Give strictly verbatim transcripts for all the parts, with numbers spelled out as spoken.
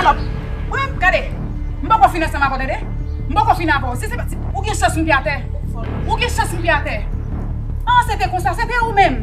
Mwen, gade, m poko fin ansanm avè w, tande? M poko fin avè w. Si se pa, si, ou gen chans m pi atè. Ou gen chans m pi atè. Ah, se te konsa, se te ou menm.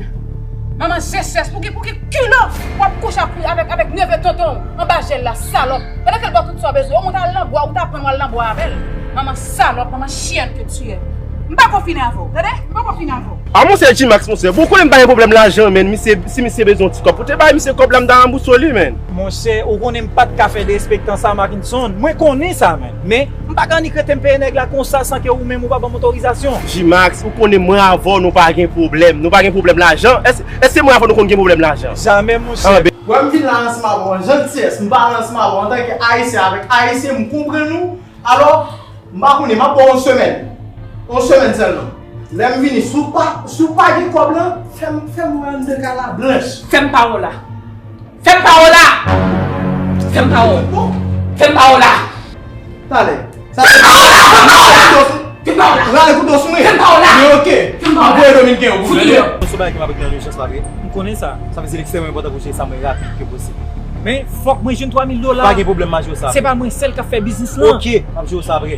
Manman chèchèch, pou ki, pou ki kilo w ap kouche avèk, avèk, avèk neve tonton w anba jèl la, salòp. Pandan ke l ba w tout sa w bezwen, ou monte al nan bwa, ou ta pran w al nan bwa avè l. Manman salòp, manman chienne que tu es. M poko fin avè w, tande? M poko fin avè w. A monchè G-Max, monchè, bon, ou konnen m pa gen pwoblèm lajan, menn. Misye, si misye bezwen yon ti kòb, ou te bay misye kòb la, m ta ranbouse w li, menn. Monchè, ou konnen m pa t ka fè derespektan sa, Markinson. Mwen konnen sa, menn. Men, m pa ka annik rete m peye nèg la konsa san ke ou menm ou pa ban m otorizasyon. G-Max, ou konnen mwen avè w, nou pa gen pwoblèm. Nou pa gen pwoblèm lajan. Èske, èske mwen avè w nou konn gen pwoblèm lajan? Jamè, monchè. Wè m vin la ansanm avè w an jantiyès, m pale ansanm avè w antanke Ayisyen avèk Ayisyen, m konprann ou. Alò, m pa konnen, m ap ba w yon semèn. Yon semèn sèlman. Lè m vini, si w pa, si w pa gen kòb lan, fè m, fè m wè anndan kay la blanch. Fè m pa wè w la. Fè m pa wè w la! Fè m pa wè w! Fè m pa wè w la! Talè. Sa se pa wè w la! Fè m pa wè w la! Rale kouto sou mwen. Fè m pa wè w la! Men oke. Fè m pa wè w la! Anvoye Dominiken yo pou mwen. Mwen se bagay ki m ap regle nan ijans la vre. M konnen sa. Sa vle di li ekstrèmman enpòtan pou jere sa mwen rapid ke posib. Men, fòk mwen jwenn twa mil dola. Pa gen pwoblèm, m a jere sa. Se pa mwen sèl k ap fè biznis lan. Oke, m ap jere sa apre.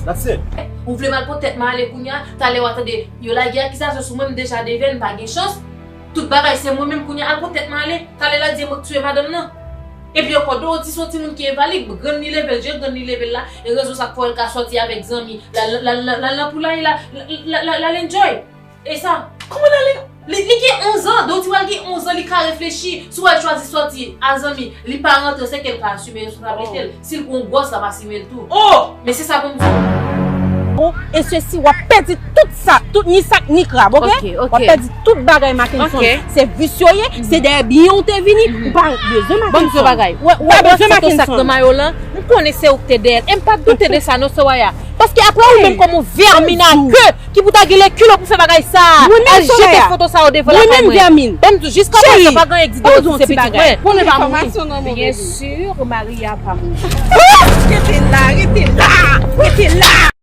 That's it. Ou vle m al pot tèt mwen ale kounye a, talè w a tande yo lage akizasyon sou mwen, m deja devèn, m pa gen chans. Tout bagay se mwen menm kounye a, al pot tèt mwen ale. Talè l a di e mwen k tiye madanm nan. Epi ankò, Dorothy se yon timoun ki envalid, grann li leve l, jan grann li leve l la, e rezon sa k fè l ka sòti avèk zanmi, l al, l al, l al, l al nan poulaye, l al, l al, l al, l al enjoy. E sa, kòman l ale? Li, li gen onz an, Dorothy pral gen onz an, li ka reflechi. Si w al chwazi sòti a zanmi, li pa rantre, se ke l ka asime responsablite l. Si l pran yon gwòs, l ap asime l tou. Oh! Men se sa pou m di w. Bon, e sesi, w ap pèdi tout sa, tout ni sak ni krab, oke? Ok, ok. W ap pèdi tout bagay, Mackenson. Ok. Se visye w ye, se dèyè byen w te vini, ou pa bezwen Mackenson. Bon, m di w bagay. Ou pa bezwen Mackenson. Sa k nan mayo lan, m konnen se ou k te dèyè l. E m pa t doute de sa, non, Soraya. Paske apre ou menm kòm yon vèmin a ke ki pou ta gen lekil pou fè bagay sa a. Al jete foto sa yo devan lakay mwen. Ban m di w, jiskaprezan pa gen anyen k di Dorothy se pitit mwen. Byen si, Maria pa mouri. Rete la, rete la, rete la.